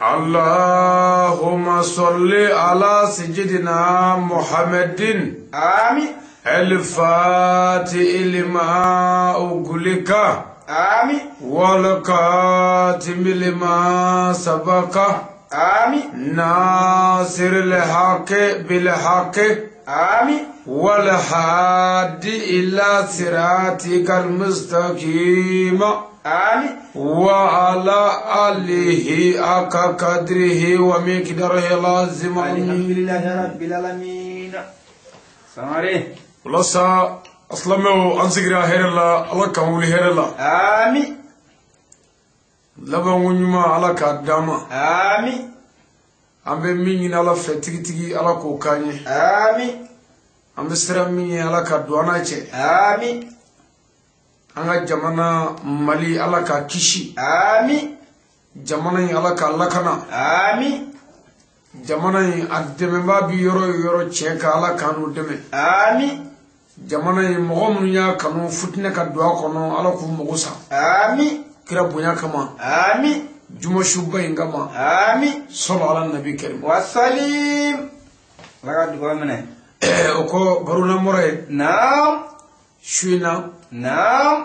اللهم صل على سيدنا محمد آمين الفاتح لما أغلق آمين والكاتم لما سبق آمين ناصر الحق بالحق آمين والهادي إلى صراطك المستقيم آمين وعلى آله حق قدره ومقداره العظيم. الحمد لله رب العالمين. Sangare. Walasa asilamɛw an sigira hɛrɛ la, Ala k'an wuli hɛrɛ la. Amin. Labanko ɲuman Ala k'a d'an ma. Amin. An bɛ min ɲini Ala fɛ tigitigi, Ala k'o k'an ye. Amin. An bɛ siran min ye, Ala ka don an n'a cɛ. Amin. An ka jamana Mali, Ala k'a kisi. Amin. Jamana in, Ala k'a lakana. Amin. Jamana in a dɛmɛbaa bi yɔrɔ o yɔrɔ tiɲɛ kan, Ala k'an n'u dɛmɛ. Amin. Jamana in mɔgɔ minnu y'a kanu futinɛ ka don a kɔnɔ, Ala k'u mago sa. Amin. Kira bonya kama. Amin. Juma suba in kama. Amin. Sɔlɔ ala nabi karim. Wasalim. Ala ka dugawu minɛ. O kɔ baro lamɔrɔ ye. Naam. Su in na. Naam.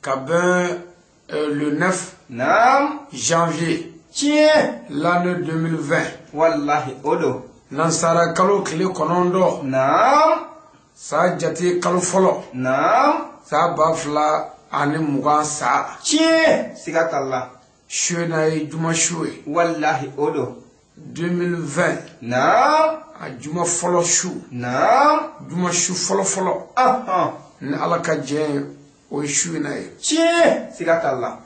Ka bɛn le 9 Naam. janvier. Tiɲɛ. L'année 2020. Wallahi o don. Nansara kalo tile 9. Naam. San jate kalo fɔlɔ. Naam. San 2020 sa. Tiɲɛ. Siga t'a la. Su in na ye juma su ye. Wallahi o don. 2020. Naam. A juma fɔlɔ su. Naam. Juma su fɔlɔ fɔlɔ. Ahan. Ni Ala ka jɛn ye, o ye su in na ye. Tiɲɛ. Siga t'a la.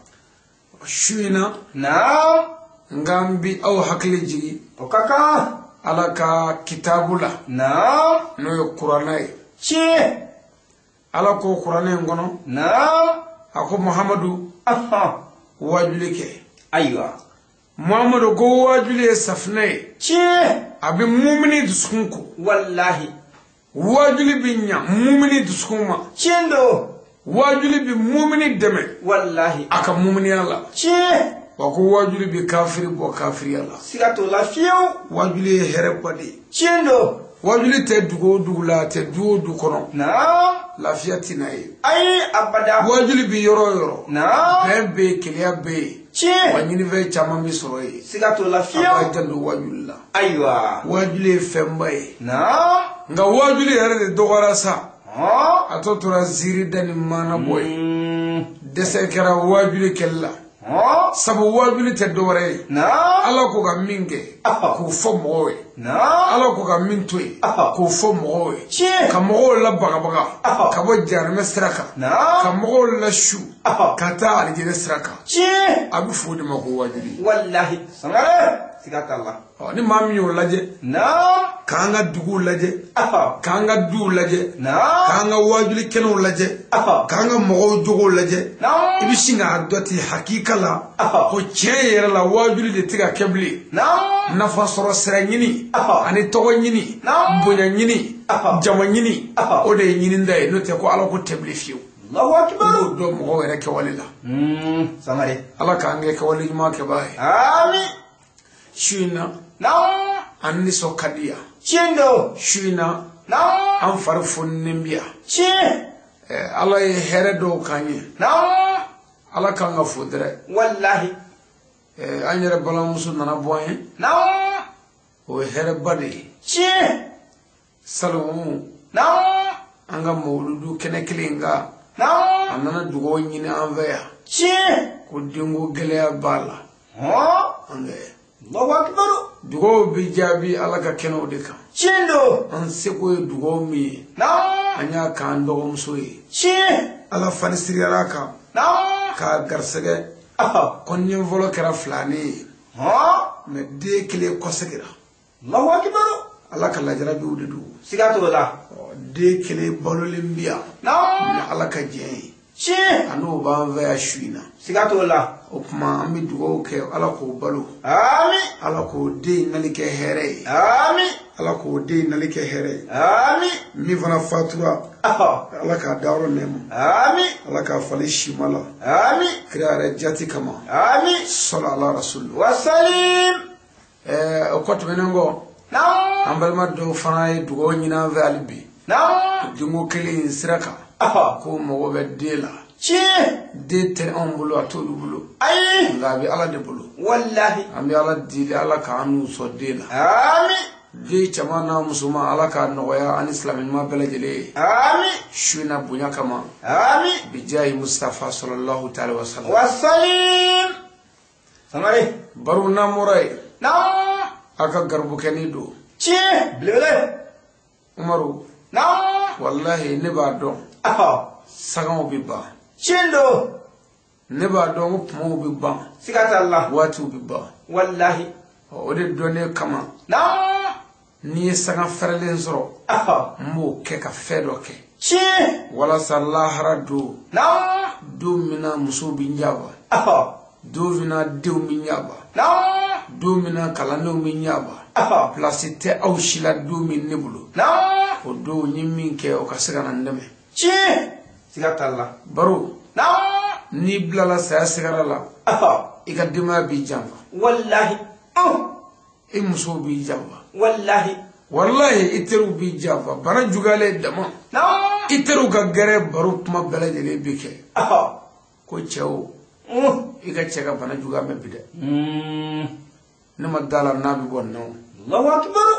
Su in na. Naam. Nka n bi aw hakili jigin. O ka kan. Ala ka kitabu la. Naam. N'o ye kuranɛ ye. Tiɲɛ. Ala ko kuranɛ in kɔnɔ. Naam. A ko Muhamadu. Ahan. Wajuli kɛ. Ayiwa. Muhamadu ko wajuli ye safinɛ ye. Tiɲɛ. A bɛ mumini dusukun ko. Wallahi. Wajuli bɛ ɲa mumini dusukun ma. Tiɲɛ don. Wajuli bɛ mumini dɛmɛ. Wallahi. A ka muminiya la. Tiɲɛ. Wa ko wajuli bɛ kafiri bɔ kafiriya la. Siga t'o la fiyewu. Wajuli ye hɛrɛba de ye. Tiɲɛ don. Wajuli tɛ dugu o dugu la, a tɛ du o du kɔnɔ. Naam. Lafiya tɛ na ye. Ayi abada. Wajuli bɛ yɔrɔ o yɔrɔ. Naam. Bɛn bɛ yen, keleya bɛ yen. Tiɲɛ. Wa ɲinifɛn caman bɛ sɔrɔ yen. Siga t'o la A fiyewu. b'a janto wajuli la. Ayiwa. Wajuli ye fɛnba ye. Naam. Nka wajuli yɛrɛ de dɔgɔyara sa. Hɔn. A tɔ tora ziirida ni maanabɔ ye. Dɛsɛ kɛra wajuli kɛli la. Hɔn. Sabu wajuli tɛ dɔwɛrɛ ye. Naam. Ala ko ka min kɛ, k'o fɔ mɔgɔw ye. Naam. Ala ko ka min to yen, k'o fɔ mɔgɔw ye. Tiɲɛ. Ka mɔgɔw labagabaga ka bɔ jahanama sira kan. Naam. Ka mɔgɔw lasu ka taa alijinɛ sira kan. Tiɲɛ. A bɛ fɔ o de ma ko wajuli. Wallahi. Sangare. Siga t'a la. Ni maa min y'o lajɛ. Naam. K'an ka duguw lajɛ. K'an ka duw lajɛ. Naam. K'an ka wajuli kɛnɛw lajɛ. K'an ka mɔgɔw jogow lajɛ. Naam. I bɛ sin k'a dɔn ten hakika la. Ko tiɲɛ yɛrɛ la wajuli de tɛ ka kɛ bilen. Naam. Nafa sɔrɔ sira ɲini. Ani tɔgɔ ɲini. Naam. Bonya ɲini. Jama ɲini. O de ye ɲinida ye, n'o tɛ ko Ala ko tɛ bilen fiyewu. Allahu akbar. I b'o dɔn mɔgɔw yɛrɛ kɛwale la. Sangare. Ala k'an kɛ kɛwale ɲuman kɛbaa ye. Amin. Su in na. Naam. An nisɔn ka di yan. Tiɲɛ don. Su in na. Naam. An fari foninen bi yan. Tiɲɛ. Ala ye hɛrɛ dɔw k'an ye. Naam. Ala k'an ka fo dɛrɛ. Wallahi. An yɛrɛ balimamuso nana bɔ an ye. Naam. O ye hɛrɛba de ye. Tiɲɛ. Salon. Naam. An ka mawuludu kɛnɛ kelen in kan. Naam. A nana dugawu ɲini an fɛ yan. Tiɲɛ. Ko denko gɛlɛya b'a la. Hɔn. An kɛ. Allahu akbar. Dugawu bɛ jaabi Ala ka kɛnɛw de kan. Tiɲɛ don. An seko ye dugawu min ye. Naam. An y'a k'an dɔgɔmuso ye. Tiɲɛ. Ala fani siriyara a kan. Naam. K'a garisɛgɛ. Kɔnɲɛ fɔlɔ kɛra filanin ye. Hɔn. Mɛ den kelen kɔsegira. Allahu akbar. Ala ka lajarabiw de don. Siga t'o la. Den kelen balolen bi yan. Naam. Ni Ala ka jɛn ye. Tiɲɛ. A n'o b'an fɛ yan su in na. Siga t'o la. O tuma an bɛ dugawu kɛ Ala k'o balo. Ami. Ala k'o den nali kɛ hɛrɛ ye. Ami. Ala k'o den nali kɛ hɛrɛ ye. Ami. Min fana fatura. Ala k'a dayɔrɔ nɛɛma. Ami. Ala k'a falen sima la. Ami. Kira yɛrɛ jati kama. Ami. Sɔlɔ ala rasulu. Wasalim. O kɔ tɛmɛnen kɔ. Naamu. An balima dɔw fana ye dugawu ɲini an fɛ hali bi. Naamu. Denko kelen in sira kan. Ko mɔgɔ bɛ den la. Tiɲɛ. Den tɛ anw bolo, a t'olu bolo. Ayi. Nka a bɛ Ala de bolo. Walahi. An bɛ Ala deli, Ala k'an n'u sɔn den la. Ami. Den cɛman n'a musoman, Ala k'a nɔgɔya an ni silamɛ ɲuman bɛɛ lajɛlen ye. Ami. Su in na bonya kama. Ami. Bijahi Mustafa sallallahu ta'ala wa sallam. Wasalim. Samari. Baro n'an bɔra yen. Naamu. A ka garibukɛnin don. Tiɲɛ. Belebele. Umaru. Naamu. Walahi ne b'a dɔn. Saganw bɛ ban. Tiɲɛ don. Ne b'a dɔn ko kumaw bɛ ban. Siga t'a la. Waatiw bɛ ban. Walahi. O de dɔnnen kama. Naamu. N'i ye sagan fɛrɛlen sɔrɔ. N b'o kɛ ka fɛn dɔ kɛ. Tiɲɛ. Walasa lahara don. Naamu. Don min na musow bɛ n jaba. Don min na denw bɛ n jaba. Naamu. Don min na kalandenw bɛ n jaba. Pilasi tɛ aw si la don min ne bolo. Naamu. O don n ye min kɛ o ka se ka na n dɛmɛ. Tiɲɛ. Siga t'a la. Baro. Naamu. N'i bilala saya sigara la. I ka denbaya b'i janfa. Walahi. I musow b'i janfa. Walahi. Walahi i teriw b'i janfa. Bana juguyalen dama. Naamu. I teriw ka gɛrɛ baro kuma bɛɛ lajɛlen bi kɛ. Ko cɛw. I ka cɛ ka bana juguya mɛn bi dɛ. Ne ma da la n'a bɛ bɔ nin na o. Allahu akbar.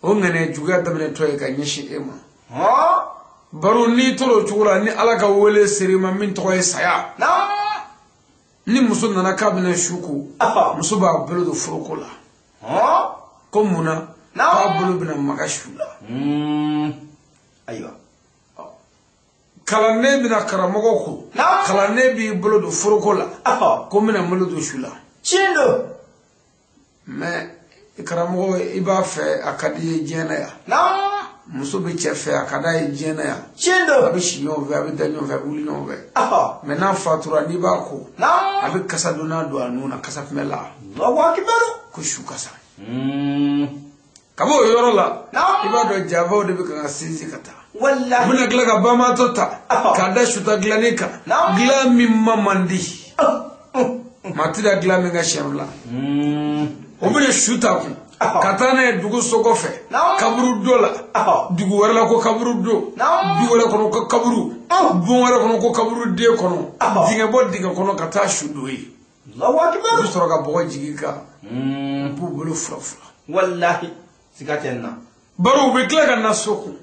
O ŋaniya juguya daminɛtɔ ye ka ɲɛsin e ma. Baro n'i tora o cogo la ni Ala ka wele ser'i ma min tɔgɔ ye saya. Naamu. Ni muso nana k'a bɛna su ko. Muso b'a bolo don foroko la. Ko mun na? K'a bolo bɛna maga su la. Ayiwa. Kalanden bɛna karamɔgɔ ko. Kalanden b'i bolo don foroko la. Ko n bɛna n bolo don su la. Tiɲɛ don. Mais karamɔgɔ i b'a fɛ a ka di i ye diɲɛ na yan. Naamu. Muso bɛ cɛ fɛ a ka d'a ye diɲɛ na yan. Tiɲɛ don. A bɛ si ɲɔgɔn fɛ, a bɛ da ɲɔgɔn fɛ, a bɛ wuli ɲɔgɔn fɛ. Mais n'a fatura n'i b'a ko. Naamu. A bɛ kasa donna don a nun na kasa kunbɛ la. Allahu akbar. Ko su kasa. Ka bɔ o yɔrɔ la. Naamu. I b'a dɔn jabaw de bɛ kan ka sinsin ka taa. Walahi. U bɛna tila ka banbaatɔ ta. K'a da suta dilanni kan. Naamu. Dilan min ma man di. Maa tɛ da dilan min ka siɲɛ fila. O bɛna su ta kun. Ka taa n'a ye dugu so kɔfɛ. Kaburu dɔ la. Dugu wɛrɛ la ko kaburu do. Du wɛrɛ kɔnɔ ko kaburu. Bon wɛrɛ kɔnɔ ko kaburu den kɔnɔ. Dingɛ bɔ dingɛ kɔnɔ ka taa su don yen. Allahu akbar. U bɛ sɔrɔ ka bɔgɔ jigin kan. U b'u bolo fura fura. Walahi. Siga tɛ n na. Baro u bɛ tila ka na so kun.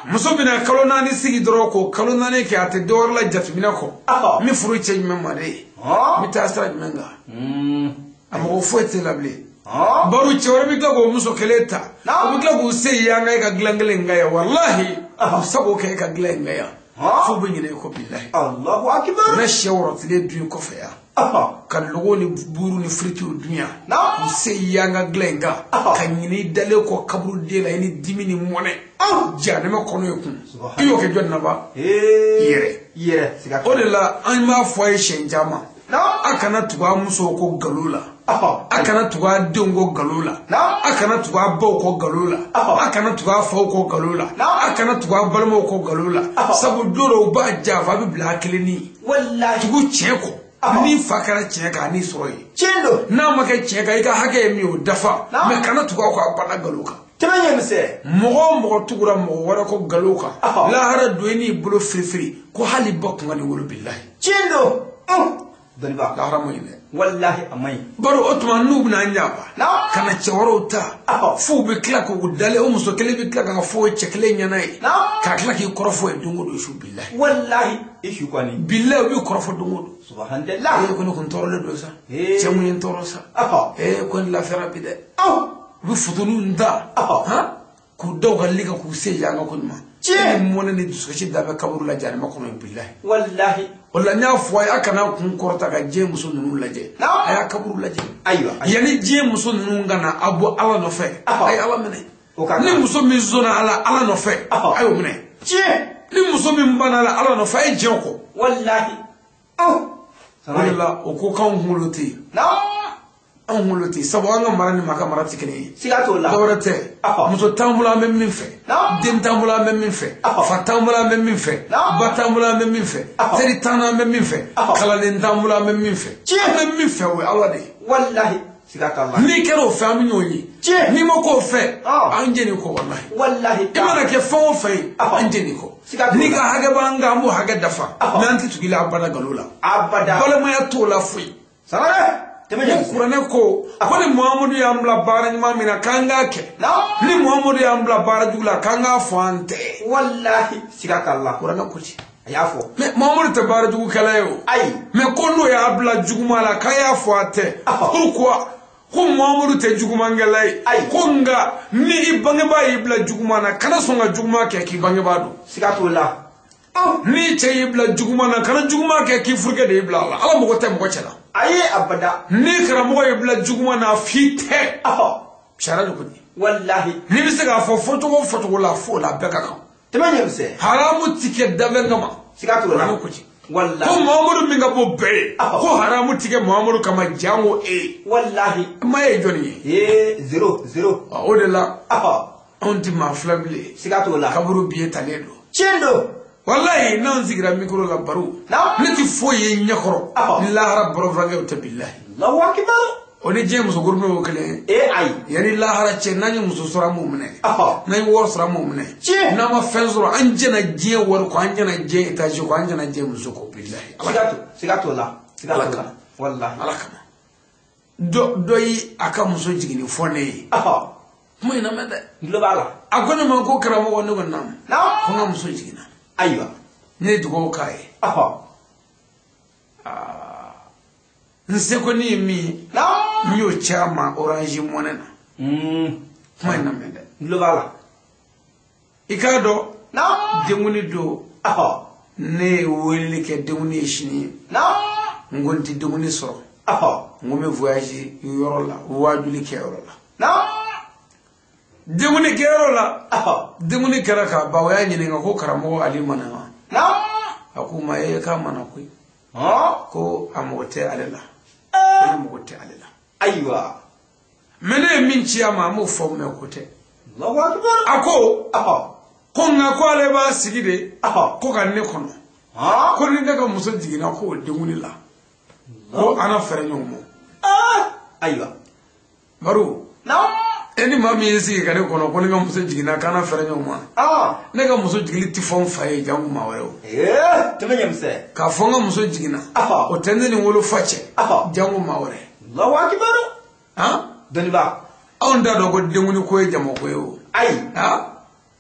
Muso bɛna kalo 4 sigi dɔrɔn k'o kalo 4 kɛ a tɛ dɔwɛrɛ la jateminɛ kɔ. N bɛ furu cɛ jumɛn ma de ye. N bɛ taa sira jumɛn kan. A mɔgɔ foyi tɛ la bilen. Baro cɛ wɛrɛ bɛ tila k'o muso kelen ta. O bɛ tila k'u se yan ka e ka dilan kelen in kan yan. Walahi. U sago kɛ e ka dilan in kan yan. F'u bɛ ɲinɛ i kɔ bilahi. Allahu akbar. U bɛ sɛ wɔrɔtilen dun i kɔfɛ yan. Ka logo ni buru ni firitiw dun yan. K'u se yan ka dilan in kan. Ka ɲinɛ i dalen kɔ kaburu den la i ni dimi ni mɔnɛ. Jahanama kɔnɔ i kun. I y'o kɛ jɔni na ba? I yɛrɛ. I yɛrɛ. O de la an b'a fɔ a ye siɲɛ caman. A kana tugu a musow kɔ nkalon la. A kana tugu a denw kɔ nkalon la. A kana tugu a baw kɔ nkalon la. A kana tugu a faw kɔ nkalon la. A kana tugu a balimaw kɔ nkalon la. Sabu don dɔw b'a janfa a bɛ bila a kelenni. Walahi. Tugu tiɲɛ kɔ. Ni fa kɛra tiɲɛ kan a n'i sɔrɔ yen. Tiɲɛ don. N'a ma kɛ tiɲɛ kan i ka hakɛ ye min ye o dafa. Mais kana tugu a kɔ a bada nkalon kan. Tɛmɛ ɲɛ misɛn. Mɔgɔ o mɔgɔ tugura mɔgɔ wɛrɛ kɔ nkalon kan. Lahara don i n'i bolo firifiri ko hali ba kun ka nin wolo bilahi. Tiɲɛ don. Dɔnniba. Lahara ma ɲi dɛ. Walahi a ma ɲi. Baro o tuma n'u bɛna an ɲaba. Ka na cɛ wɛrɛw ta. F'u bɛ tila k'u dalen o muso kelen bɛ tila k'a fɔ o cɛ kelen ɲɛna ye. Ka tila k'i kɔrɔfɔ ye don o don su bilahi. Walahi i su kɔni. Bilahi u b'i kɔrɔfɔ don o don. Subhanallah. Ee ko ne kun tɔɔrɔlen don sa. Cɛ mun ye n tɔɔrɔ sa. Ee ko ne lafiyara bi dɛ. U bɛ futeniw ta. K'u da u ka li kan k'u se yan ka ko ɲuman. Tiɲɛ. Ni mɔnɛ ni dusukasi da bɛ kaburu la jahanama kɔnɔ yen bilahi. Walahi. O la n y'a fɔ a ye a kana kun kɔrɔta ka diɲɛ muso ninnu lajɛ. A y'a kaburu lajɛ. Ayiwa. Yanni diɲɛ muso ninnu ka na a bɔ Ala nɔfɛ. A ye Ala minɛ. O ka kan. Ni muso min sɔnna Ala nɔfɛ. A y'o minɛ. Tiɲɛ. Ni muso min banna la Ala nɔfɛ a ye diɲɛ kɔ. Walahi. O de la o ko k'anw kunkolo tɛ yen. Anw kunkolo tɛ yen sabu an ka mara ni maa ka mara tɛ kelen ye. Siga t'o la. Dɔwɛrɛ tɛ. Muso t'an bolo an bɛ min fɛ. Den t'an bolo an bɛ min fɛ. Fa t'an bolo an bɛ min fɛ. Ba t'an bolo an bɛ min fɛ. Teri t'an na an bɛ min fɛ. Kalanden t'an bolo an bɛ min fɛ. An bɛ min fɛ o ye Ala de ye. Walahi. Siga t'a la. N'i kɛra o fɛ an bɛ ɲɔgɔn ye. N'i ma k'o fɛ an jɛn'i kɔ walahi. Walahi. I mana kɛ fɛn o fɛn ye an jɛn'i kɔ. N'i ka hakɛ b'an kan an b'o hakɛ dafa. Mais an tɛ tugu i la abada nkalon la. Abada. Balimaya t'o la foyi. Sangare. Kuranɛ ko ko ni Muhamadu y'an bila baara ɲuman min na k'an k'a kɛ. Ni Muhamadu y'an bila baara jugu la k'an k'a fɔ an tɛ. Walahi siga t'a la. Kuranɛ ko ten. A y'a fɔ. Mais Muhamadu tɛ baara jugukɛla ye o. Ayi. Mais ko n'o y'a bila juguman la k'a y'a fɔ a tɛ. Pourquoi? Ko Muhamadu tɛ jugumankɛla ye. Ayi. Ko nka ni i bangebaa y'i bila juguman na kana sɔn ka juguman kɛ k'i bangebaa don. Siga t'o la. Ni cɛ y'i bila juguman na kana juguman kɛ k'i furukɛ de y'i bila a la. Ala mago tɛ mɔgɔ cɛ la. Ayi abada. Ni karamɔgɔ y'i bila juguman na f'i tɛ. Sariya de ko ten. Walahi. N'i bɛ se k'a fɔ fɔcogo o fɔcogo la f'o la bɛɛ ka kan. Tɛmɛ ɲɛ misɛn. Haramu ti kɛ danfɛn kama. Siga t'o la. Kuranɛ ko ten. Walahi. Ko Muhamadu min ka bɔ bɛɛ ye. Ko haramu ti kɛ Muhamadu kama jango e. Walahi. Ma ye jɔnni ye? Ee zéro zéro. O de la. Anw ti maa fila bilen. Siga t'o la. Kaburu biye talen don. Tiɲɛ don. Walahi n'anw sigira micro la baro. Ne ti foyi ye ɲɛkɔrɔ. Ni lahara baro furankɛw tɛ bilahi. Allahu akbar. O ni diɲɛ muso gurumɛ o kelen ye. Ee ayi. Yanni lahara cɛ n'an ye muso sɔrɔ an b'o minɛ. N'an ye wari sɔrɔ an b'o minɛ. N'an ma fɛn sɔrɔ an jɛna diɲɛ wari kɔ an jɛna diɲɛ étage kɔ an jɛna diɲɛ muso kɔ bilahi. Siga t'o la. Siga t'o la. Walahi. Ala kama. Dɔ ye a ka muso jiginni fɔ ne ye. Kuma in na mɛn dɛ. N tulo b'a la. A ko ne ma ko karamɔgɔ ne ko naamu. Ko n ka muso jiginna. Ayiwa. Ne ye dugawu k'a ye. N seko ni ye min ye. N y'o ci a ma Orange Money na. Kuma in na mɛn dɛ. N tulo b'a la. I k'a dɔn. Denkundi don. Ne ye weleli kɛ denkundi ye sini ye. N ko n tɛ denkundi sɔrɔ. N ko n bɛ voyage yɔrɔ la waajuli kɛyɔrɔ la. Denkundi kɛyɔrɔ la. Denkundi kɛra k'a ban o y'a ɲininka ko karamɔgɔ Ali mana wa. A ko ma e k'a mana koyi. Ko a mago tɛ ale la. Ne mago tɛ ale la. Ayiwa. Mais ne ye min ci a ma an b'o fɔ mais ko tɛ. A ko. Ko nka ko ale b'a sigi de. Ko ka ne kɔnɔ. Ko ni ne ka muso jiginna ko o denkundi la. Ko an na fɛɛrɛ ɲɔgɔn ma. Ayiwa. Baro. E ni maa min y'i sigi ka ne kɔnɔ ko ne ka muso jiginna k'an na fɛɛrɛ ɲɔgɔn ma. Ne ka muso jigili ti fɔ n fa ye jango maa wɛrɛ o. Tɛmɛ ɲɛ misɛn. K'a fɔ n ka muso jiginna. O tɛ ne ni wolofa cɛ. Jango maa wɛrɛ. Allahu akbar. Dɔnniba. Anw t'a dɔn ko denkundi ko ye jamako ye o. Ayi.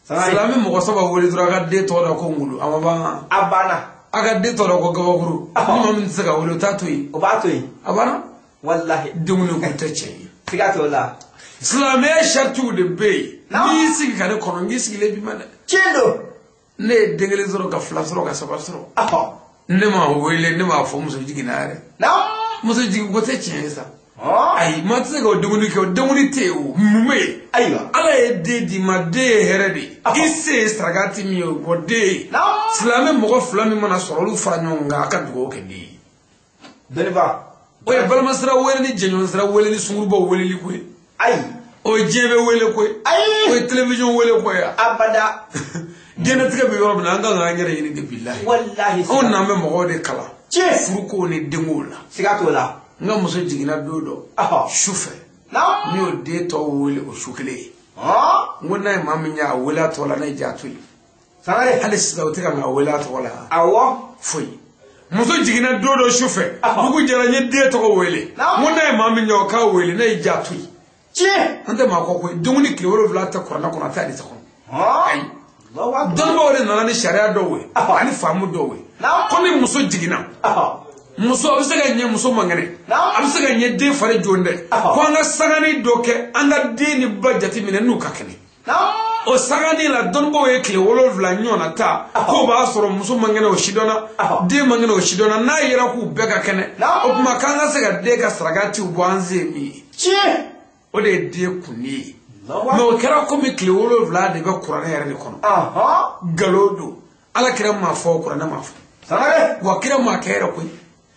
Silamɛ mɔgɔ saba wele dɔrɔn a ka den tɔgɔ da ko Ngolo a ma ban. A banna. A ka den tɔgɔ da ko Gabakuru. Ni maa min tɛ se ka wele o t'a to yen. O b'a to yen. A banna. Walahi. Denkundi ko tɛ tiɲɛ ye. Siga t'o la. Silamɛya saritiw de bɛ yen. N'i y'i sigi ka ne kɔnɔ n k'i sigilen b'i ma dɛ. Tiɲɛ don. Ne ye den kelen sɔrɔ ka fila sɔrɔ ka saba sɔrɔ. Ne m'a wele ne m'a fɔ muso jiginna yɛrɛ. Muso jigin ko tɛ tiɲɛ ye sa. Ayi maa tɛ se ka o denkundi kɛ o denkundi tɛ yen o mun bɛ yen. Ayiwa. Ala ye den d'i ma den ye hɛrɛ de ye. I se ye sarakati min ye o bɔ den ye. Silamɛ mɔgɔ fila min mana sɔrɔ olu fara ɲɔgɔn kan a ka dugawu kɛ den ye. Dɔnniba. O ye balimasira wele ni jɛɲɔgɔnsira wele ni sunkurubaw weleli ko ye. Ayi. O ye diɲɛ bɛ wele ko ye. Ayi. O ye télévision wele ko ye. Abada. Diɲɛlatigɛ bɛ yɔrɔ min na an kan k'an yɛrɛ ɲini de bilahi. Walahi. Anw n'an bɛ mɔgɔw de kalan. Tiɲɛ. Furukow ni denkow la. Siga t'o la. N ka muso jiginna don dɔ. Su fɛ. N y'o den tɔw wele o su kelen ye. N ko n'a ye maa min ye a wele a tɔgɔ la n'a ye ja to yen. Sangare. Hali sisan o tɛ ka na wele a tɔgɔ la. Awɔ. Foyi. Muso jiginna don dɔ su fɛ. Dugu jɛra n ye den tɔgɔ wele. N ko n'a ye maa min ye o k'a wele n'a ye ja to yen. Tiɲɛ. An tɛ maa kɔ koyi dumuni tile 7 tɛ kuranɛ kɔnɔ a tɛ hadisa kɔnɔ. Ayi. Dɔnnibaaw de nana ni sariya dɔw ye. Ani faamu dɔw ye. Ko ni muso jiginna. Muso a bɛ se ka ɲɛ muso man kɛnɛ. A bɛ se ka ɲɛ den fari joni dɛ. Ko an ka sangani dɔ kɛ an ka den ni ba jateminɛ n'u ka kɛnɛ. O sangani la dɔnnibaaw ye tile 7 ɲɔgɔnna ta. K'o b'a sɔrɔ muso man kɛnɛ o sidɔnna. Den man kɛnɛ o sidɔnna n'a yera k'u bɛɛ ka kɛnɛ. O tuma k'an ka se ka den ka sarakatiw bɔ an se ye min ye. Tiɲɛ. O de ye den kunni ye. Mais o kɛra komi tile 7 de bɛ kuranɛ yɛrɛ de kɔnɔ. Nkalon don. Ala kira ma fɔ kuranɛ ma fɔ. Sangare. Wa kira ma kɛ yɛrɛ koyi.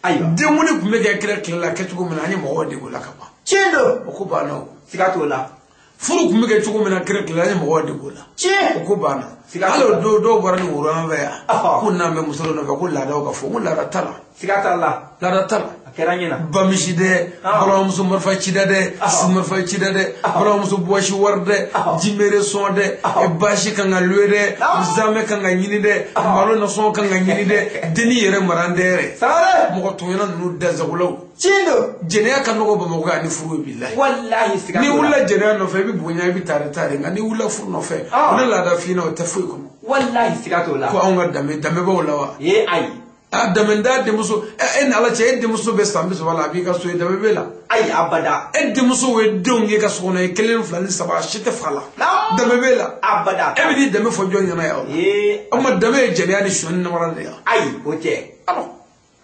Ayiwa. Denkundi tun bɛ kɛ kira tile la kɛcogo min na an ye mɔgɔw dege o la ka ban. Tiɲɛ don. O ko banna o. Siga t'o la. Furu tun bɛ kɛ cogo min na kira tile la an ye mɔgɔw dege o la. Tiɲɛ. O ko banna. Siga t'o Hali la. o don dɔw bɔra ni woro an fɛ yan. Ɔhɔ. Ko n'an bɛ muso dɔ nɔfɛ ko laadaw ka fɔ ko laada t'a la. Siga t'a la. Laada t'a la. A kɛra n ɲɛna. Bamisi dɛ, balimamuso marifa cida dɛ, su marifa cida dɛ, balimamuso bɔsi wari dɛ, jimere sɔn dɛ, baasi kan ka luwe dɛ, zamɛ kan ka ɲini dɛ, malo nasɔngɔ kan ka ɲini dɛ, denni yɛrɛ mara n dɛ yɛrɛ. Sangare. Mɔgɔ tɔɲɔna ninnu dazagolaw. Tiɲɛ don. Jɛnɛya ka nɔgɔ Bamakɔ yan ni furu ye bilahi. Walahi siga N'i t'o la. wulila jɛnɛya nɔfɛ i bɛ bonya i bɛ tare tare nka n'i wulila furu nɔfɛ o ne laada f'i ɲɛna o tɛ foyi kɔnɔ. Walahi siga t'o la. Ko anw ka danbe danbe b'aw la wa? Ee ayi. A danbe t'a denmuso e ni Ala cɛ e denmuso bɛ san 30 la a b'i ka so ye danbe b'e la. Ayi abada. E denmuso ye denw ye ka so kɔnɔ ye 1 2 ni 3 a si tɛ fa la. Naamu. Danbe b'e la. Abada. E bɛ n'i danbe fɔ jɔn ɲɛna yan o? Ee. O tuma danbe ye jɛnɛya ni sonyani namara de ye wa? Ayi o tɛ. Alors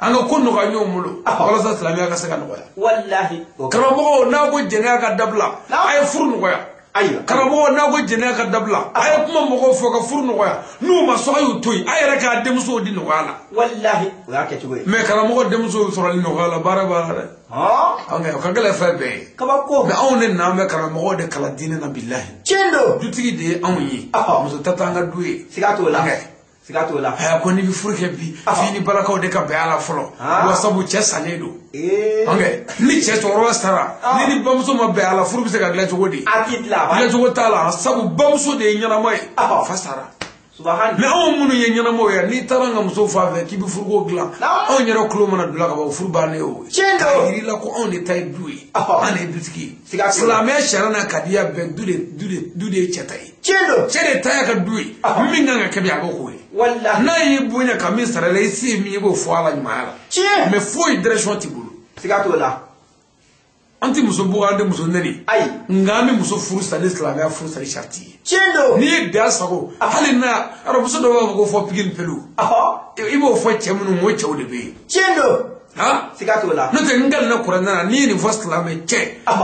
an ka ko nɔgɔya ɲɔgɔn bolo walasa silamɛya ka se ka nɔgɔya. Walahi. Karamɔgɔw n'a ko jɛnɛya ka dabila a ye furu nɔgɔya. Ayiwa. Karamɔgɔw n'a ko jɛnɛya ka dabila a ye kuma mɔgɔw fɔ ka furu nɔgɔya n'u ma sɔn a y'u to yen a yɛrɛ k'a denmusow di nɔgɔya la. Walahi o y'a kɛcogo ye. Mais karamɔgɔ denmusow sɔrɔli nɔgɔya la baara b'a la dɛ. Hɔn. O ka gɛlɛn fɛn bɛɛ ye. Kabako. Mais anw de n'an bɛ karamɔgɔw de kalan diinɛ na bilahi. Tiɲɛ don. Dutigi de ye anw ye. Muso ta t'an ka du ye. Siga t'o la. Siga t'o la. Aya ko n'i bɛ furu kɛ bi f'i ni balakaw de ka bɛn a la fɔlɔ. Wa sabu cɛ salen don. Ni cɛ cɛkɔrɔba sara ni ni bamuso ma bɛn a la furu bɛ se ka dilan cogo di? A ti dilan. Dilan cogo t'a la sabu bamuso de ye ɲɛnama ye. Fa sara. Subahana. Mais anw minnu ye ɲɛnamaw ye n'i taara an ka muso fan fɛ k'i bɛ furuko dilan anw yɛrɛ tulo mana don la ka ban furu bannen ye o. Tiɲɛ don. K'a yir'i la ko anw de ta ye du ye. An de ye dutigi ye. Silamɛya sariya n'a kadiya bɛɛ du de ye cɛ ta ye. Tiɲɛ don. Cɛ de ta y'a ka du ye. Min kan ka kɛ bi a b'o k'o ye. Walahi. N'a y'i bonya ka min sara la i se ye min ye i b'o fɔ a la ɲumanya la. Tiɲɛ. Mais foyi direction t'i bolo. Siga t'o la. An tɛ muso bugɔ an tɛ muso nɛni. Ayi. Nka an bɛ muso furu sa ni silamɛya furu sali sariti ye. Tiɲɛ don. N'i ye da sago hali n'a muso dɔw b'a fɔ ko fɔ pikiri pewu. I b'o fɔ cɛ minnu o cɛw de bɛ yen. Tiɲɛ don. Siga t'o la. N'o tɛ n kalanna kuranɛ na n'i ye nin fɔ silamɛ cɛ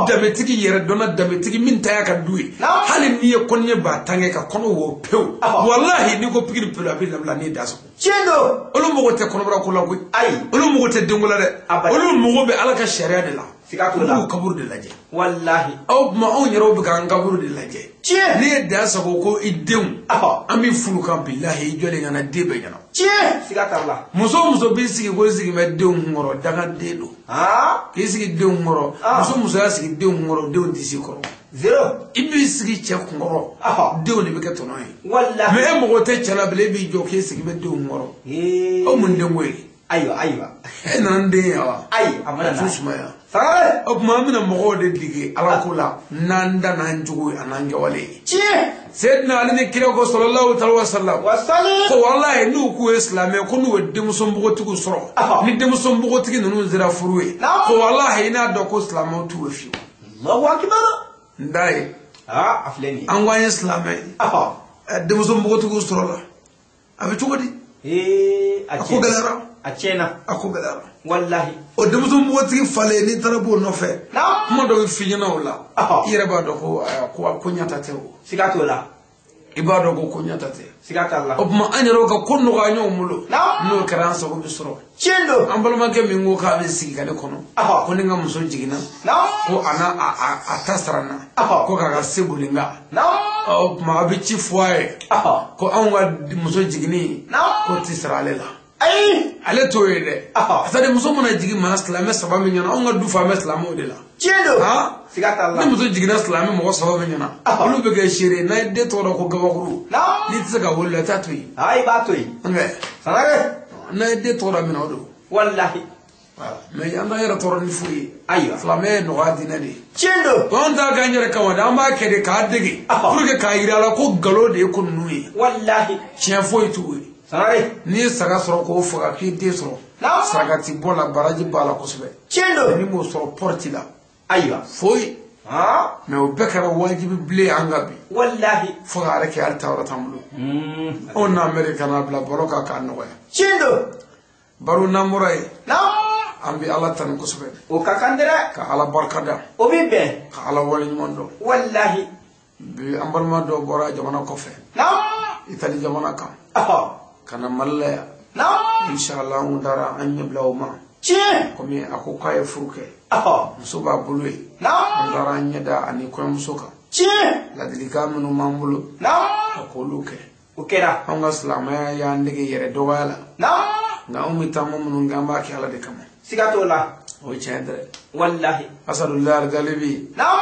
danbetigi yɛrɛ dɔnna danbetigi min ta y'a ka du ye. Hali n'i ye kɔnɔɲɛ 10,000 kɛ ka kɔnɔ wo pewu. Walahi n'i ko pikiri pewu a bɛ labila n'i ye da sago. Tiɲɛ don. Olu mago tɛ kɔnɔbara ko la koyi. Ayi. Olu mago tɛ denko la dɛ. Olu mago bɛ Ala ka sariya de la. Siga t'o la. Olu kaburu de lajɛ. Walahi. Aw tuma anw yɛrɛw bɛ k'an kaburu de lajɛ. Tiɲɛ. N'i ye da sago ko i denw. An b'i furu kan bilahi i jɔlen ɲɛna den bɛɛ ɲɛna. Tiɲɛ. Siga t'a la. Muso o muso b'i sigi ko i sigi bɛ denw kun kɔrɔ dangaden don. K'i sigi denw kɔrɔ. Muso muso y'a sigi denw kun kɔrɔ denw tɛ s'i kɔrɔ. Zéro. I b'i sigi cɛ kun kɔrɔ. Denw de bɛ kɛ tɔnɔ ye. Walahi. Mais e mago tɛ cɛ la bilen e b'i jɔ k'e sigi bɛ denw kɔrɔ. Aw mun denko ye? Ayiwa ayiwa. E nana n den ye wa? Ayi a mana na. Fu sumaya. Sangare. O tuma an bɛna mɔgɔw de dege Ala ko la n'an da n'an jogo ye a n'an kɛwale ye. Tiɲɛ. Seydina Ali ni kira ko sallallahu alaihi wa sallam. Wasali. Ko walahi n'u k'u ye silamɛ ko n'u ye denmuso npogotigiw sɔrɔ. Ni denmuso npogotigi ninnu sera furu ye. Ko walahi i n'a dɔn ko silamɛw t'u ye fiyewu. Allahu akbar. N da ye. A filɛ nin ye. An ko an ye silamɛ ye. Denmuso npogotigiw sɔrɔ la a bɛ cogo di? A ko gɛlɛyara. A tiɲɛna. A ko gɛlɛyara. Walahi. O denmuso npogotigi falen n'i taara b'o nɔfɛ. Kuma dɔ bɛ f'i ɲɛna o la. I yɛrɛ b'a dɔn ko ko ɲɛta tɛ o. Siga t'o la. I b'a dɔn ko ɲɛta tɛ. Siga t'a la. O tuma an yɛrɛw ka ko nɔgɔya ɲɔgɔn bolo. N'o kɛra an sago bɛ sɔrɔ. Tiɲɛ don. An balimakɛ min ko k'a bɛ sigi ka ne kɔnɔ. Ko ni n ka muso jiginna. Ko a n'a a ta sara n na. Ko k'a ka se boli n kan. O tuma a bɛ ci fɔ a ye. Ko anw ka muso jiginni. K'o tɛ sara ale la. Ayi. Ale t'o ye dɛ. C'est à dire muso mana jigin maa silamɛ 3 min ɲɛna anw ka du fan bɛ silamɛw de la. Tiɲɛ don. Siga t'a la. Ni muso jiginna silamɛ mɔgɔ 3 min ɲɛna. Olu bɛ kɛ seere n'a ye den tɔgɔ da ko gabakuru. N'i tɛ se ka wolo la i t'a to yen. I b'a to yen. Sangare. N'a ye den tɔgɔ da min na o don. Walahi. Mais an t'an yɛrɛ tɔɔrɔ ni foyi ye. Ayiwa. Silamɛya ye nɔgɔya diinɛ de ye. Tiɲɛ don. Anw t'a k'an yɛrɛ kama dɛ an b'a kɛ de k'a dege. Pour que k'a yira a la ko nkalon de ye ko ninnu ye. Walahi. Tiɲɛ foyi t'u ye. Sangare. N'i ye saga sɔrɔ k'o faga k'i den sɔrɔ. Sarakati bɔ la baraji b'a la kosɛbɛ. Tiɲɛ don. N'i m'o sɔrɔ pɔrɔti la. Ayiwa. Foyi. Mais o bɛɛ kɛra wajibi bilen an ka bi. Walahi. Fo k'a yɛrɛ kɛ hali taayɔrɔ t'an bolo. Anw n'an bɛ de ka n'a bila baro kan k'a nɔgɔya. Tiɲɛ don. Baro n'an bɔra yen. An bɛ Ala tanu kosɛbɛ. O ka kan dɛ. Ka Ala barika da. O bɛ bɛn. Ka Ala waleɲuman dɔn. Walahi. Bi an balima dɔw bɔra jamana kɔfɛ. Itali jamana kan. Ka na Mali la yan. Naam. Inshallah an taara an ɲɛ bila o ma. Tiɲɛ. Komi a ko k'a ye furu kɛ. Ɔhɔ. Muso b'a bolo yen. Naam. An taara an ɲɛ da ani kɔɲɔmuso kan. Tiɲɛ. Ladilikan minnu b'an bolo. Naam. A k'olu kɛ. O kɛra. Anw ka silamɛya y'an dege yɛrɛ dɔgɔya la. Naam. Nka anw bɛ taama minnu kɛ an b'a kɛ Ala de kama. Siga t'o la. O ye tiɲɛ dɛ. Walahi. Asadulayi Aligalibi. Naam.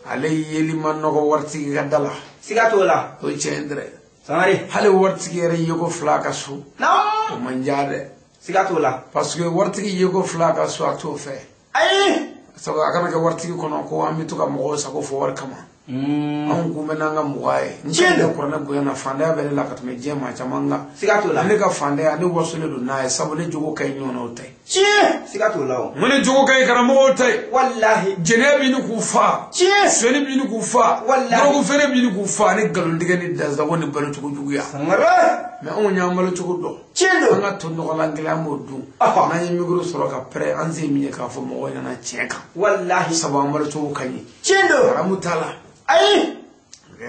Ale yeli ma nɔgɔ waritigi ka da la. Siga t'o la. O ye tiɲɛ dɛ. Sangare. Hali waritigi yɛrɛ yeko fila ka so. Naam. O man diya dɛ. Siga t'o la. Parce que waritigi yeko fila ka so a t'o fɛ. Ayi. Sabu a kana kɛ waritigi kɔnɔ ko an bɛ to ka mɔgɔw sago fɔ wari kama. Anw kun bɛ n'an ka mɔgɔ ye. N Tiɲɛ don. kuranɛ bonya na fantanya bɛ ne la ka tɛmɛ diɲɛ maa caman kan. Siga t'o la. Ne ka fantanya ne wasolen don n'a ye sabu ne jogo ka ɲi ɲɔgɔnnaw tɛ. Tiɲɛ. Siga t'o la o. N ko ne jogo ka ɲi karamɔgɔw tɛ. Walahi. Jɛnɛya b'i ni k'u fa. Tiɲɛ. Sonyɛli b'i ni k'u fa. Walahi. Dɔrɔgu feere b'i ni k'u fa ani nkalontigɛ ni dansago ni balocogo juguya. Sangare. Mais anw y'an balocogo dɔn. Tiɲɛ don. An ka to nɔgɔlan kelen an b'o dun. Ɔhɔ. N'an ye micro sɔrɔ ka pɛrɛn an se min ye k'a fɔ mɔgɔw ɲɛna tiɲɛ kan. Walahi. Sabu an balocogo ka ɲi. Tiɲɛ don. Haramu t'a la. Ayi.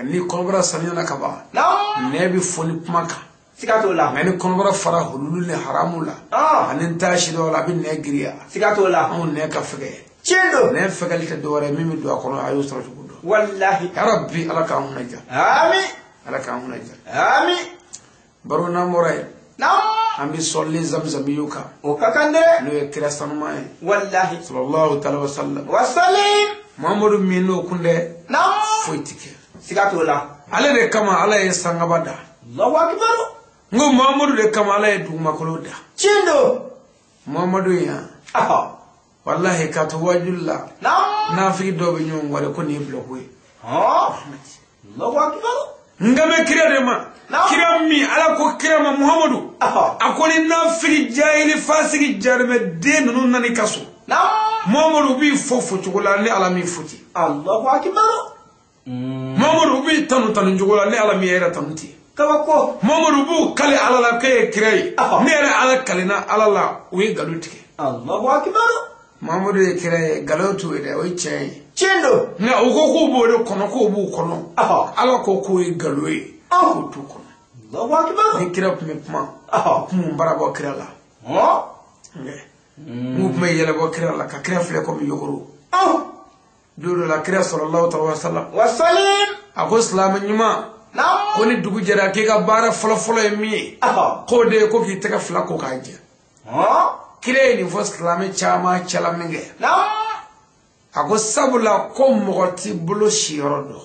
Ni kɔnɔbara sanuyana ka ban. Naam. Nɛ bɛ fɔ ni kuma kan. Siga t'o la. Nka ni kɔnɔbara fara hululu ni haramu la. Ah. Ani n t'a si dɔw la a bɛ nɛ giriya. Siga t'o la. Anw nɛ ka fɛgɛ. Tiɲɛ don. Nɛ fɛgɛli tɛ dɔwɛrɛ ye min bɛ don a kɔnɔ a y'o sɔrɔ cogo dɔn. Walahi. Yarabi Ala k'an kunna diya. Ami. Ala k'an kunna diya. Ami. Baro n'an bɔra yen. Naam. An bɛ sɔli zamzamiyu kan. O ka kan dɛ. N'o ye kira sanuman ye. Walahi. Sallallahu taala wa sallam. Wasalim. Muhammadu min n'o kun dɛ. Naam. Foyi ti kɛ. Siga t'o la. Ale de kama Ala ye sankaba da. Allahu akbar. N ko Muhammadu de kama Ala ye dugumakolo da. Tiɲɛ don. Muhammadu yan. Ɔhɔ. Walahi k'a to wajulu la. Naam. Nafigi dɔw bɛ ɲɔgɔn wale ko nin ye bulɔku ye. Hɔn. Allahu akbar. N kan bɛ kira de ma. Naam. Kira min Ala ko kira ma Muhammadu. Ɔhɔ. A ko ni nafigi jahili fasigi jarimɛden ninnu nana i ka so. Naam. Muhammadu b'i fɔ fɔcogo la ni Ala m'i fo ten. Allahu akbar. Muhammadu b'i tanu tanu cogo la ni Ala m'i yɛrɛ tanu ten. Kabako. Muhammadu b'u kale Ala la k'e ye kira ye. Ɔhɔ. Ne yɛrɛ Ala kalenna Ala la u ye nkalon tigɛ. Allahu akbar. Muhammadu ye kira ye nkalon t'o ye dɛ o ye tiɲɛ ye. Tiɲɛ don. Nka u ko k'u b'o de kɔnɔ k'o b'u kɔnɔ. Ɔhɔ. Ala ko k'o ye nkalon ye. Ɔhɔ. K'o t'u kɔnɔ. Allahu akbar. Ni kira tun bɛ kuma. Ɔhɔ. U tun b'u bara bɔ kira la. Hɔn. N'u tun bɛ yɛlɛ bɔ kira la ka kira filɛ komi yogoro. Ɔn. Don dɔ la kira sallallahu alaihi wa sallam. Wasalim. A ko silamɛ ɲuman. Naam. Ko ni dugu jɛra k'i ka baara fɔlɔfɔlɔ ye min ye. Ɔhɔ. K'o de ye ko k'i tɛgɛ fila ko k'a jɛ. Hɔn. Kira ye nin fɔ silamɛ caman cɛla min kɛ. Naam. A ko sabula ko mɔgɔ t'i bolo siyɔrɔ dɔn.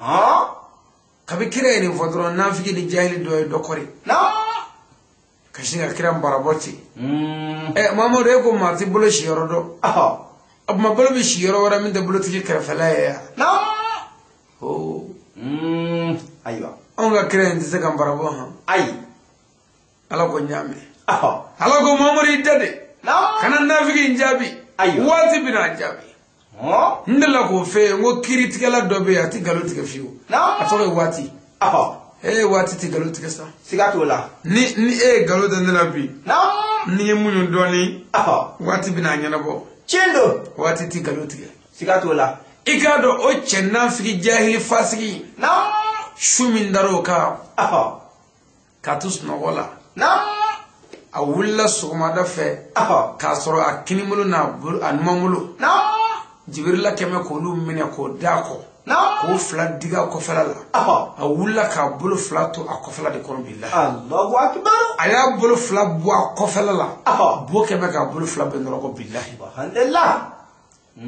Hɔn. Kabi kira ye nin fɔ dɔrɔn nafigi ni jahili dɔ ye dɔ kɔri. Naam. Ka sin ka kira barabɔ ten. Ɛ Muhammadu e ko maa t'i bolo siyɔrɔ dɔn. Ɔhɔ. O tuma bolo bɛ si yɔrɔ wɛrɛ min tɛ bolotigi kɛrɛfɛla ye yan. Naam. Oo. Ayiwa. Anw ka kira in tɛ se ka barabɔ han. Ayi. Ala ko n y'a mɛn. Ɔhɔ. Ala ko Muhammadu i da de. Naam. Kana nafigi in jaabi. Ayiwa. Waati bɛna jaabi. Hɔn. N delila k'o f'e ye n ko kiiritigɛla dɔ bɛ yen a tɛ nkalon tigɛ fiyewu. Naam. A tɔgɔ ye waati. Ɔhɔ. E waati tɛ nkalon tigɛ sa. Siga t'o la. Ni e ye nkalon da ne la bi. Naam. Ni ye muɲu dɔɔnin. Ɔhɔ. Waati bɛna a ɲɛnabɔ. Tiɲɛ don. Waati tɛ nkalon tigɛ. Siga t'o la. I k'a dɔn o cɛ nafigi jahili fasigi. Naam. Su min dar'o kan. Ɔhɔ. K'a to sunɔgɔ la. Naam. A wulila sɔgɔmada fɛ. Ɔhɔ. K'a sɔrɔ a kinibolo n'a bolo a numanbolo. Naam. Jibirila kɛmɛ k'olu minɛ k'o d'a kɔ. Naam. K'o fila digi a kɔfɛla la. Ɔhɔ. A wulila k'a bolo fila to a kɔfɛla de kɔnɔ bi la. Allahu akbar. A y'a bolo fila bɔ a kɔfɛla la. Ɔhɔ. Bo kɛmɛ k'a bolo fila bɛn dɔrɔn ko bilahi. Alhamdulillah.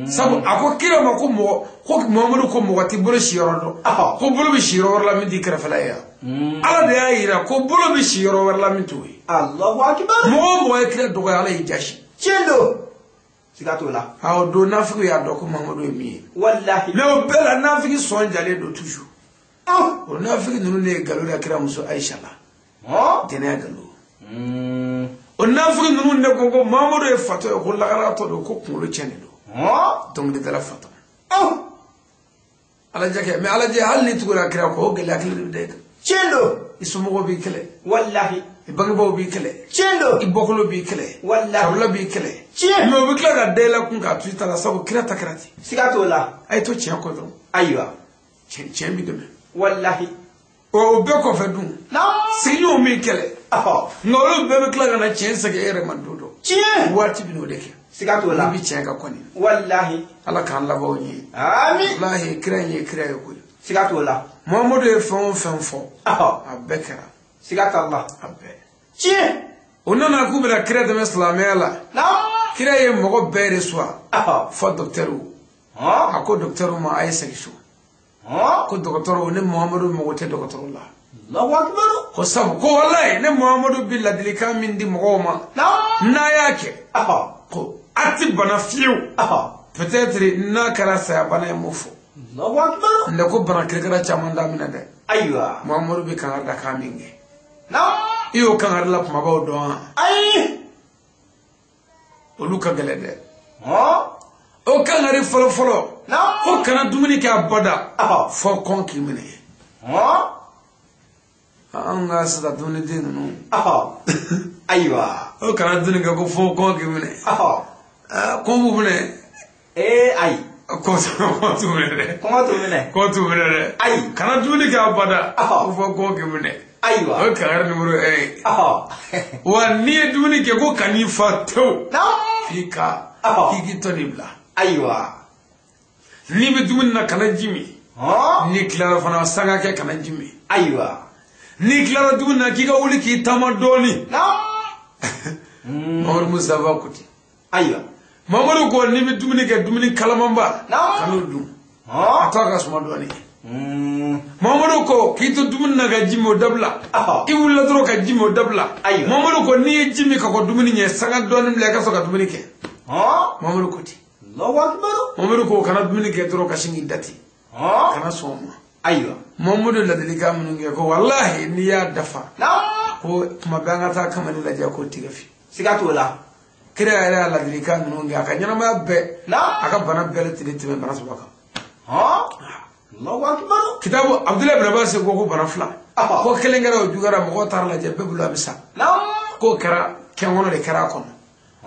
Sabu a ko kira ma ko mɔgɔ ko Muhammadu ko mɔgɔ t'i bolo siyɔrɔ dɔn. Ɔhɔ. Ko bolo bɛ si yɔrɔ wɛrɛ la min t'i kɛrɛfɛla ye yan. Ala de y'a yira ko bolo bɛ si yɔrɔ wɛrɛ la min t'o ye. Allahu akbar. Mɔgɔ o mɔgɔ ye kira dɔgɔya Ala y'i jasi. Tiɲɛ don. Siga t'o la. Awɔ don nafigi y'a dɔn ko Muhammadu ye min ye. Walahi. Mais o bɛɛ la nafigi sɔn jalen don toujours. Ɔn. O nafigi ninnu de ye nkalon da kira muso Ayisa la. Hɔn. Jɛnɛya nkalon. O nafigi ninnu de ko ko Muhammadu ye fatɔ ye ko lakaratɔ don ko kunkolo tiɲɛnen don. Hɔn. Dɔnkilidala fatɔ. Ɔn. Alajɛ kɛ mais alajɛ hali ni tugura kira kɔ o gɛlɛya kelen de bɛ da i kan. Tiɲɛ don. I somɔgɔw b'i kɛlɛ. Walahi. I bangebaaw b'i kɛlɛ. Tiɲɛ don. I bɔkolo b'i kɛlɛ. Walahi. Kabila b'i kɛlɛ. Tiɲɛ. Mais o bɛ tila ka da i la kun k'a to i ta la sabu kira ta kɛra ten. Siga t'o la. A ye to tiɲɛ kɔ dɔrɔn. Ayiwa. Tiɲɛ b'i dɛmɛ. Walahi. O bɛɛ kɔfɛ dun. Naam. Sigiɲɔgɔnw b'i kɛlɛ. Nka olu bɛɛ bɛ tila ka na tiɲɛ segin e yɛrɛ ma don dɔ. Tiɲɛ. Waati bɛ n'o de kɛ. Siga t'o la. N'i bɛ tiɲɛ kan kɔni. Walahi. Ala k'an labanw ye. Ami. Walahi kira in ye kira ye koyi. Siga t'o la. Muhamadu ye fɛn o fɛn fɔ. A bɛɛ kɛra. Siga t'a la. A bɛɛ. Tiɲɛ. O nana k'u bɛna kira dɛmɛ silamɛya la. Naamu. Kira ye mɔgɔ bɛɛ de suwa. Fɔ dɔkitɛriw. A ko dɔkitɛriw ma a ye segin so. Ko dɔgɔtɔrɔw ne Muhamadu mago tɛ dɔgɔtɔrɔ la. Allahu akbar. Ko sabu ko walayi ne Muhamadu bi ladilikan min di mɔgɔw ma. N'a y'a kɛ. Ko a ti bana fiyewu. Peut-être n'a kɛra saya bana ye m'o fɔ. Allahu akbar. Nka ko bana kirikara caman daminɛ dɛ. Ayiwa. Muhamadu bi kangari da kan min kɛ. Naamu. I y'o kangari la kumabaw dɔn wa? Ayi. Olu ka gɛlɛn dɛ. O kangari fɔlɔ fɔlɔ. Naamu. Ko kana dumuni kɛ abada. Fɔ kɔn k'i minɛ. An ka sisan dumuniden ninnu. Ayiwa. O kana dumuni kɛ ko fɔ kɔn k'i minɛ. Kɔn b'u minɛ. Ee ayi. Kɔn t'u minɛ dɛ. Kɔngɔ t'u minɛ. Kɔn t'u minɛ dɛ. Ayi. Kana dumuni kɛ abada. Ko fɔ kɔn k'i minɛ. Ayiwa. O ye kangari numéro 1 ye. Wa n'i ye dumuni kɛ ko kan'i fa tewu. F'i ka k'i k'i tɔ nin bila. Ayiwa. N'i bɛ dumuni na kana ji min. N'i tilara fana sanga kɛ kana ji min. Ayiwa. N'i tilara dumuni na k'i ka wuli k'i taama dɔɔni. Mamadu Mustafa ko ten. Ayiwa. Mamadu ko n'i bɛ dumuni kɛ dumuni kalamanba. Kan'o dun. A to a ka suma dɔɔni. Mamadu ko k'i to dumuni na ka ji min o dabila. I wulila dɔrɔn ka ji min o dabila. Ayiwa. Mamadu ko n'i ye ji min ka kɔn dumuni ɲɛ sanga dɔɔni bila i ka sɔrɔ ka dumuni kɛ. Mamadu ko ten. Allahu akbar. Mamadu ko kana dumuni kɛ dɔrɔn ka sin k'i da ten. Kana sɔn o ma. Ayiwa. Mamadu ladilikan minnu kɛ ko walahi n'i y'a dafa. Ko tuma bɛɛ an ka taa kamalen lajɛ k'o tigɛ fi. Siga t'o la. Kira yɛrɛ y'a ladilikan minnu kɛ a ka ɲɛnamaya bɛɛ. A ka bana bɛɛ lajɛlen tɛmɛ bana saba kan. Allahu akbar. Kitabu Abdulayi bin Abbas ko bana fila. Ko kelen kɛra o juguyara mɔgɔw taara lajɛ bɛɛ bolo a bɛ sa. K'o kɛra kɛnkɔnɔ de kɛra a kɔnɔ.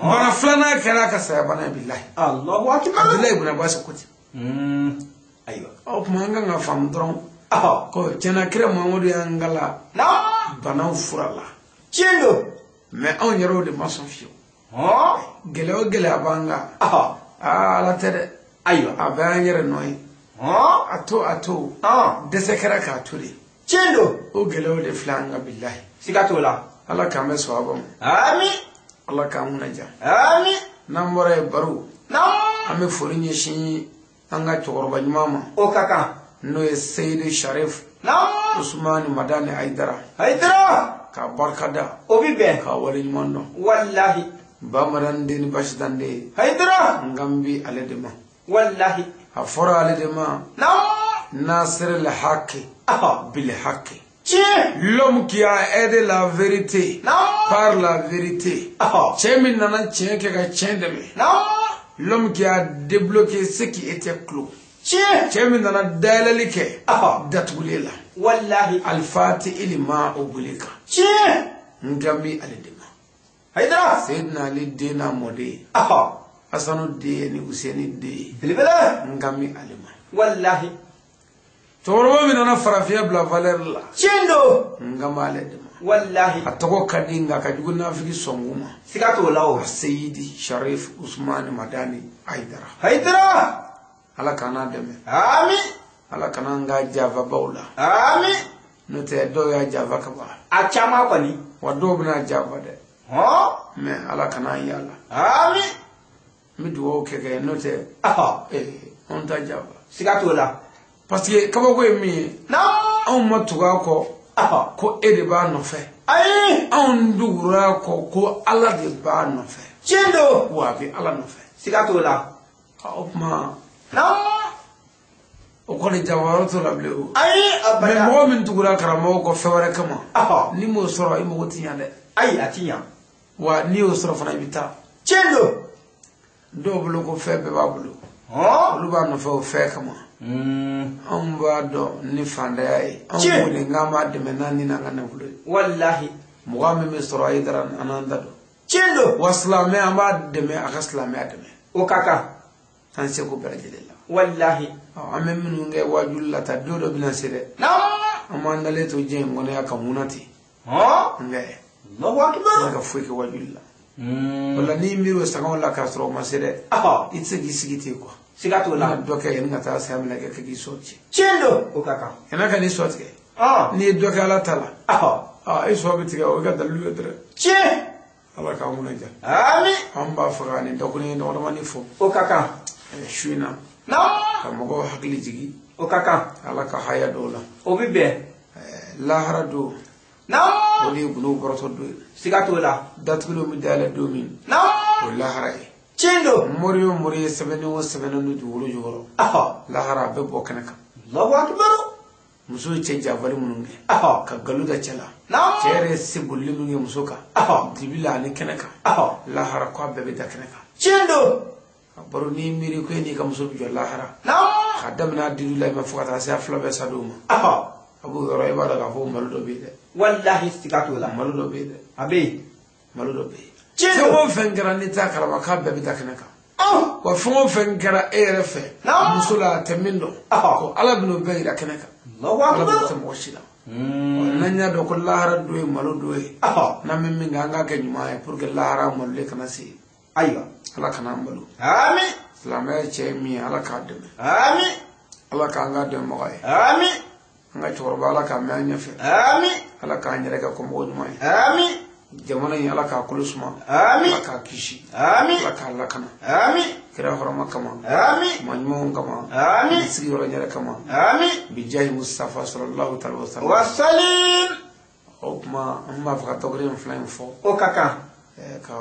Bana filanan kɛra a ka saya bana ye bilahi. Allahu akbar. Abdulayi bin Abbas ko ten. Ayiwa. O tuma an kan ka faamu dɔrɔn. Ko tiɲɛna kira Muhamadu y'an kala banaw fura la. Tiɲɛ don. Mais anw yɛrɛw de ma sɔn fiyewu. Gɛlɛya o gɛlɛya b'an kan. Aa Ala tɛ dɛ. Ayiwa. A bɛɛ y'an yɛrɛ nɔ ye. A to. Dɛsɛ kɛra k'a to de. Tiɲɛ don. O gɛlɛyaw de filɛ an kan bilahi. Siga t'o la. Ala k'an bɛ sɔn a ma. Ami. Ala k'an kunna diya. Ami. N'an bɔra yen baro. An bɛ foli ɲɛsin an ka cɛkɔrɔba ɲuman ma. O ka kan. N'o ye Seyidu Sharif. Usumani Madani Hayidara. Hayidara. K'a barika da. O bi bɛn. K'a waleɲuman dɔn. Walahi. Ba Madani den ni Basitan den. Hayidara. N kan bi ale de ma. Walahi. A fɔra ale de ma. Nasir el haqi. Bil haqi. Tiɲɛ. L'homme qui a aidé la vérité. Par la vérité. Cɛ min nana tiɲɛ kɛ ka tiɲɛ dɛmɛ. L'homme qui a débloqué ce qui était clos. Tiɲɛ. Cɛ min nana dayɛlɛli kɛ. Datugulen la. Walahi. Alifati ilima o boli kan. Tiɲɛ. N kan bi ale de ma. Hayidara. Seyidina Ali den n'a mɔden. Hasanu den ni Useni den. Belebele. N kan bi ale ma. Walahi. Cɛkɔrɔba min nana farafinya bila valeur la. Tiɲɛ don. N kan b'ale de ma. Walahi. A tɔgɔ ka di nka ka jugu nafigi sɔngu ma. Siga t'o la o. Seyidi Sharif Usumani Madani Hayidara. Hayidara. Ala k'an n'a dɛmɛ. Ami. Ala kana an ka jafabaw la. Ami. N'o tɛ dɔw y'a jafa ka ban. A caman kɔni. Wa dɔw bɛna jafa dɛ. Mais ala kana an y'a la. Ami. N bɛ dugawu kɛ n'o tɛ. Anw t'a jafa. Siga t'o la. Parce que kabako ye min ye. Anw ma tugu a kɔ. Ko e de b'a nɔfɛ. Ayi. Anw tugura a kɔ ko Ala de b'a nɔfɛ. Tiɲɛ don. Wa a bɛ Ala nɔfɛ. Siga t'o la. O tuma. O kɔni jafa yɔrɔ t'o la bilen o. Ayi a bada. Mais mɔgɔ min tugura karamɔgɔ kɔ fɛn wɛrɛ kama. N'i m'o sɔrɔ i mago ti ɲa dɛ. Ayi a ti ɲa. Wa n'i y'o sɔrɔ fana i bɛ taa. Tiɲɛ don. Dɔw bolo ko fɛn bɛɛ b'a bolo. Olu b'a nɔfɛ o fɛn kama. Anw b'a dɔn ni fantanya ye. Anw b'o de k'an b'a dɛmɛ n'an ni n'an ka nafolo ye. Walahi. Mɔgɔ min bɛ sɔrɔ Hayidara an n'an ta don. Tiɲɛ don. Wa silamɛ an b'a dɛmɛ a ka silamɛya dɛmɛ. O ka kan. An seko bɛɛ lajɛlen la. Walahi. An bɛ minnu kɛ waajuli la ta don dɔ bɛna se dɛ. An b'an dalen to diɲɛ in kɔnɔ yan ka mun na ten. Nka Allahu akbar. Ne ka foyi kɛ wajuli la. O la n'i miiri o sagaw la k'a sɔrɔ o ma se dɛ. I tɛ se k'i sigi ten quoi. Siga t'o la. Dɔ kɛ yanni ka taa saya minɛ kɛ k'i sɔ tigɛ. Tiɲɛ don o ka kan. Yan'a ka n'i sɔ tigɛ. N'i ye dɔ kɛ Ala ta la. I sɔ bɛ tigɛ o y'i ka dalilu ye dɛrɛ. Tiɲɛ. Ala k'an kunna diya. Ami. An b'a fɛ ka nin dakuruɲɛ damadamani fɔ. O ka kan. Su in na. Ka mɔgɔw hakili jigin. O ka kan. Ala ka haya dɔw la. O bɛ bɛn. Lahara don. O de ye gundo bɔrɔtɔ don ye. Siga t'o la. Datugulenw bɛ dayɛlɛ don min. O ye lahara ye. Tiɲɛ don. Mori o mori ye sɛbɛnni o sɛbɛnni don dugukolo jukɔrɔ. Lahara a bɛ bɔ kɛnɛ kan. Allahu akbar. Muso ye cɛ janfali minnu kɛ. Ka nkalon da cɛ la. Cɛ yɛrɛ ye se bolili min kɛ muso kan. Dibi la ani kɛnɛ kan. Lahara ko a bɛɛ bɛ da kɛnɛ kan. Tiɲɛ don. A baro n'i miiri ko e n'i ka muso bɛ jɔ lahara. K'a daminɛ a dili la i ma fo ka taa se a fila bɛɛ sa don ma. A b'o yɔrɔ i b'a dɔn k'a fɔ malo dɔ bɛ yen dɛ. Walahi siga t'o la. Malo dɔ bɛ yen dɛ. A bɛ yen. Malo dɔ bɛ yen. Tiɲɛ don. Fɛn o fɛn kɛra n'i t'a kalama k'a bɛɛ bɛ da kɛnɛ kan. Wa fɛn o fɛn kɛra e yɛrɛ fɛ. Muso la a tɛ min dɔn. Ko Ala bɛn'o bɛɛ yira kɛnɛ kan. Ala b'o tɛ mɔgɔ si la. N'an y'a dɔn ko lahara don ye malo don ye. N'an bɛ min kɛ an k'a kɛ ɲuman ye pour que lahara malolen kana se. Ayiwa. Ala kana an balo. Ami. Silamɛya cɛ ye min ye Ala k'a dɛmɛ. Ami. Ala k'an ka dɛmɛbaga ye. Ami. An ka cɛkɔrɔba Ala k'a mɛn an ɲɛfɛ. Ami. Ala k'an yɛrɛ kɛ kɔmɔgɔ ɲuman ye. Ami. Jamana in Ala k'a kolo suma. Ami. Ala k'a kisi. Ami. Ala k'a lakana. Ami. Kira hɔrɔma kama. Ami. Maa ɲumanw kama. Ami. Sigiyɔrɔ yɛrɛ kama. Ami. Bijahi Mustafa sallallahu alaihi wa sallam. Wa salim. O tuma an b'a fɛ ka tɔgɔ fila in fɔ. O ka kan. Ka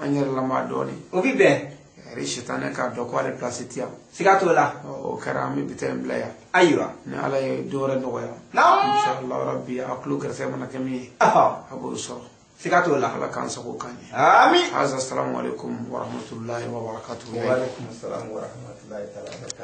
an yɛrɛ lama dɔɔnin. O bɛ bɛn. Yɛrɛ sitanɛ k'a dɔn ko ale place ti yan. Siga t'o la. O kɛra an bɛ bi ta in bila yan. Ayiwa. Ni Ala ye don wɛrɛ nɔgɔya. Inshallah rabbi a tulo gɛrɛsɛgɛ mana kɛ min ye. A b'o sɔrɔ. Siga t'o la. Ala k'an sago k'an ye. Ami. Haza salamu alaikum wa rahmatulahi wa barakatuhu. Wa alaikum salam wa rahmatulahi taala wa barakatuhu.